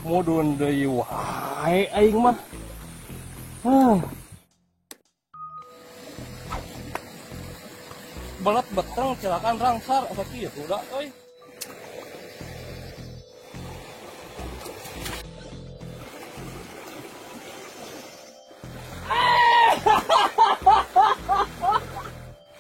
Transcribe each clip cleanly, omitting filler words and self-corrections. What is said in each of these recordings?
Mudun deui wae aing mah. Belet beteng silakan rangsar asa kieu da euy.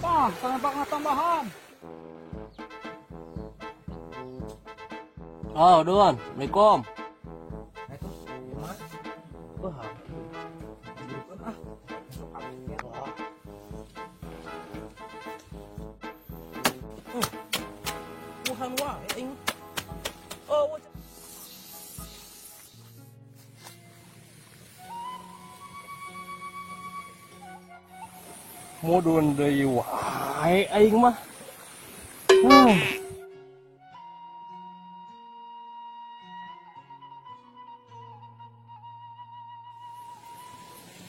Tah, sangat tambahan. Oh, Don. Assalamualaikum. Wah. Wuhan wae aing. Oh, mudun deui wae aing mah.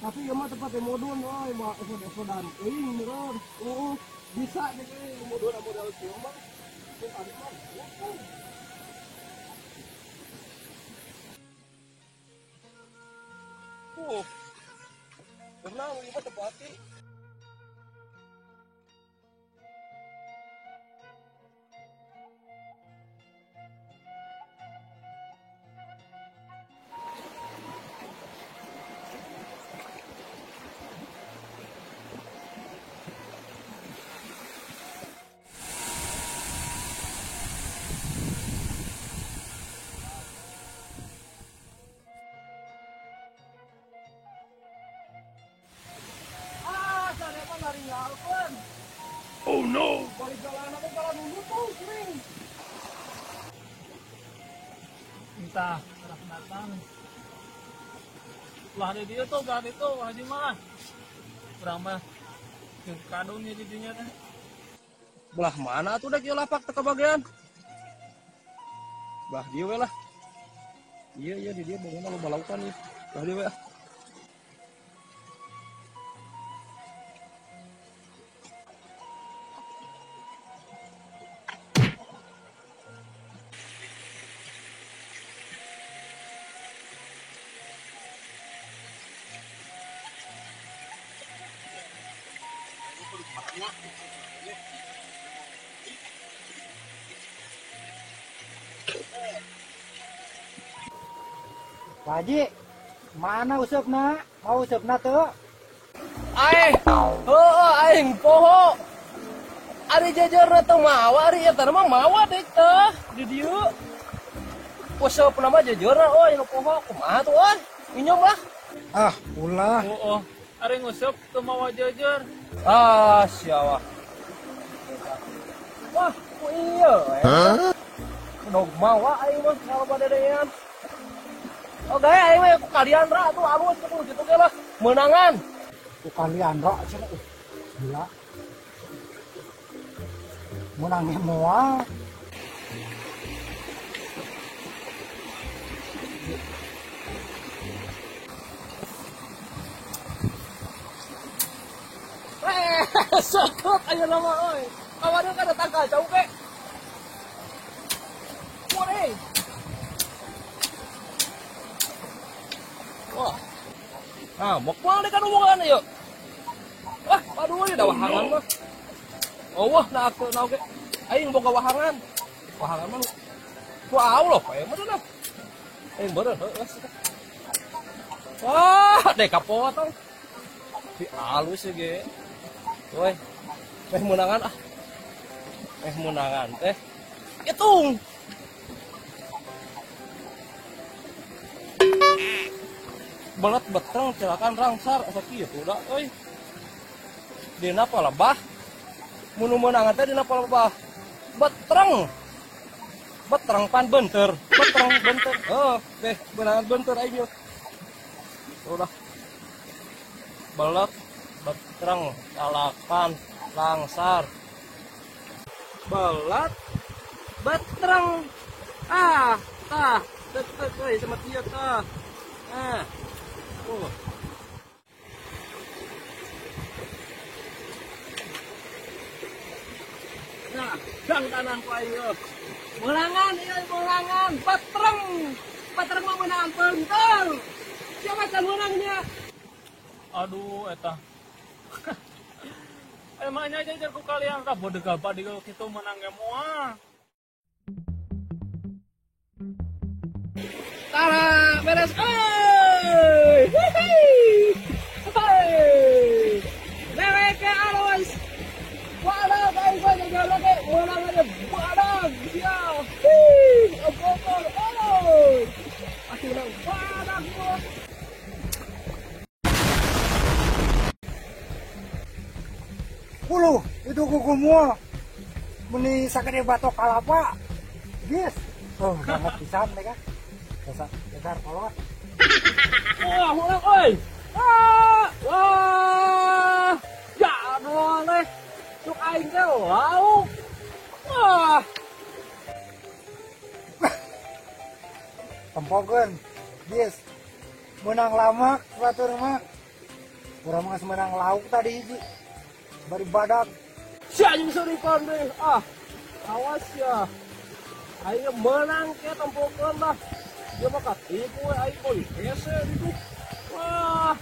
Tapi ieu mah tempatnya mudun euy, mah esod-esodan euy meureun. Bisa deui mudun modal kieu mah. Karena ieu mah tempatnya. Oh no! Balik jalan aku kalah dulu tuh, sering. Entah, arah datang. Lah di dia tuh, gak itu, haji mah. Kurang mah, kadon ya didinya teh. Belah mana tuh dek lapak teu kebagian? Belah dieu we lah. Iya iya di dia bangun loba lautan ieu. Belah dieu we. Pak Haji, mana usupna? Mau usupna tuh? Aing, heueuh aing poho. Ari jejerna teu mawa, ari eta mah mawa deh teh di dieu. Usupna mah jejerna euy nu poho kumaha tuh euy? Minum lah. Ah, ulah. Heueuh, ari ngusup teu mawa jejer. Ah, siawa. Wah, ku ieu. Hah? Dog mawa aing mah kalau badedean. Oh gaya aing mah ku kalian ra tuh alus tuh kitu ge lah meunangan. Ku kalian ra cenah. Gila. Meunangnya moal. Sekot aya nama euy. Kawan kan datang ka jauh ke. Wah, wah. Nah, mau kual deh kan omongan yuk. Wah, aduh ini ada wahangan mah. Oh wah, nah aku nah oke. Aing boga wahangan. Wahangan mah. Wow loh, kayak mana nah. Aing bener, heuh. Wah, deh kapotong. Di alus ya ge. Woi, teh meunangan ah. Teh meunangan teh. Hitung. Belet beteng silakan rangsar asa kieu da euy. Dina palebah. Mun meunangan teh dina palebah. Betreng. Betreng pan benter, betreng benter. Heuh, teh meunangan benter aing ieu. Udah. Belet betreng calakan langsar. Belet betreng. Ah, tah, teh teh sama kieu tah. Ah. Oh. Nah, gang kanan ku aing. Meunangan ieu meunangan, betreng. Pater mah menang penting. Siapa can menangnya? Aduh eta. Emangnya jajar ku kalian tah bodegal badigel kitu menang ge moal. Tara beres euy. Hei. Dewek alus. Badag aing mah jajar ge menang aja badag sia. Hih, obokor euy. Pasti menang badag gua. Puluh itu kuku mua meni sakit batok kalapa guys. Oh banget pisan mereka dasar dasar kolot. Wah mulai oi. Ah wah jadwal leh cuk aing teh lauk. Wah tempokeun guys menang lama batur mah urang mah geus menang lauk tadi hiji. Bari badak. Sia jeung seurikan deh. Ah. Awas ya. Aing menang ke tempokeun lah. Dia mah katipu we aing euy. Hese ditu. Wah.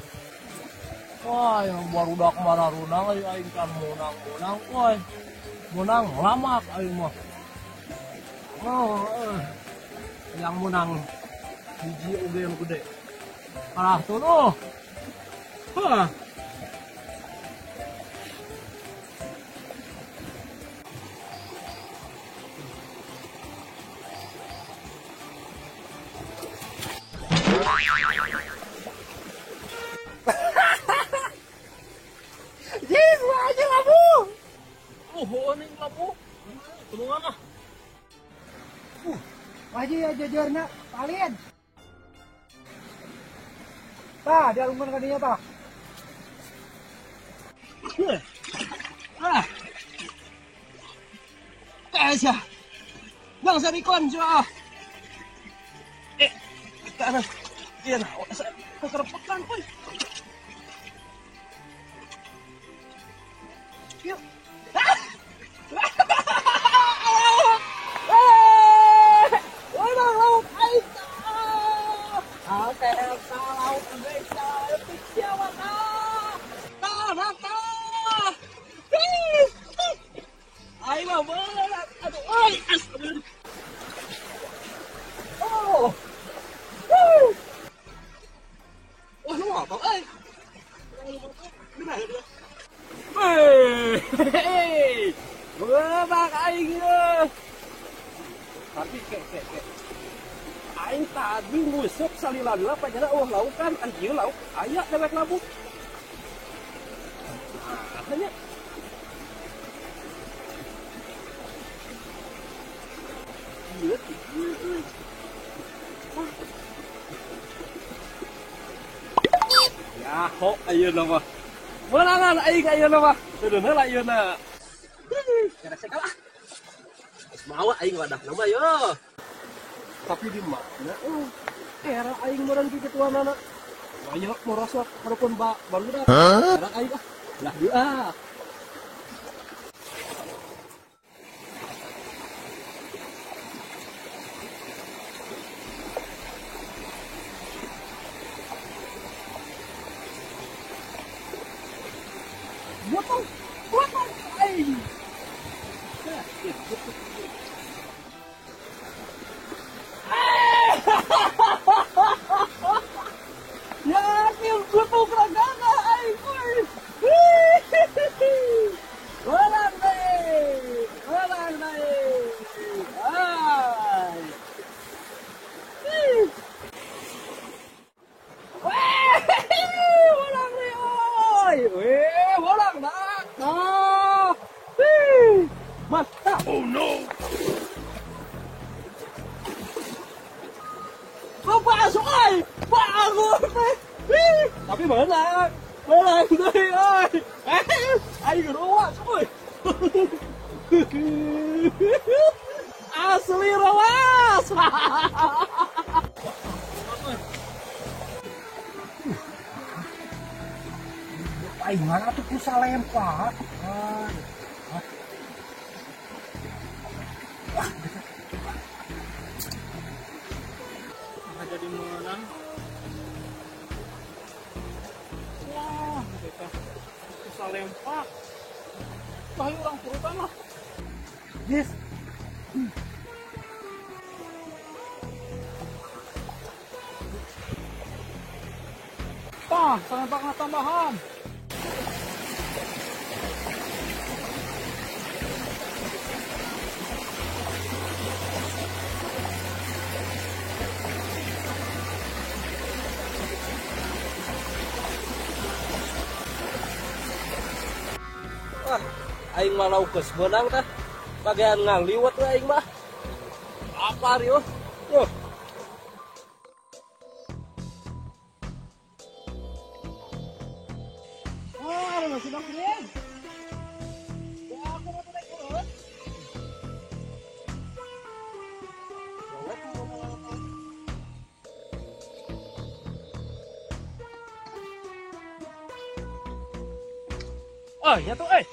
Wah, yang barudak mararunang aing kan menang-menang euy. Menang lamak aing mah. Oh, yang menang hiji oge yang gede. Kalah tuh. Hah. Jis, aja labu. Oh, ini labu. Tulungan ah. Wajib ya jajarna kalian. Tah, dialungkeun ka dinya tah. Ah. Sia. Bang sarikon sia. Eh, kana. Iya nah, kekerepekan euy. Yuk. Menang aing ye. Tapi ke aing tadi nguseup salila-lila panyana eueuh laukan kan ieu lauk aya dewek labu. Nah, hanya ieu ieu. Ya ho ayeuna mah. Menangan aing ayeuna mah. Teudeun heula ayeuna. Kira kalah. Mawa aing wadah nama yo. Tapi di mana? Era aing meureun kikituanana. Banyak morosok hareupeun barudak. Era aing ah. Lah dieu ah. Potong, potong aing. Ya, betul keragaga aing euy. Menang deui. Menang deui. Hai. Weh, menang deui euy. Weh, menang dah. Tah. Mantap. Oh no. Masuk euy. Bangun teh. Tapi menang. Menang deui euy. Aing rawas euy. Asli rawas. Aing mana tuh kusa lempar. Jadi menang. Wah, kita bisa lempak. Wah, ini orang turutan lah. Yes. Tah, salempakna tambahan. Wah, aing mah lauk geus beunang tah. Bagian ngaliwet we aing mah. Apa rio? Tuh. Wah, ada masih keren. Ya, aku mau naik turun. Oh, ya tuh, eh.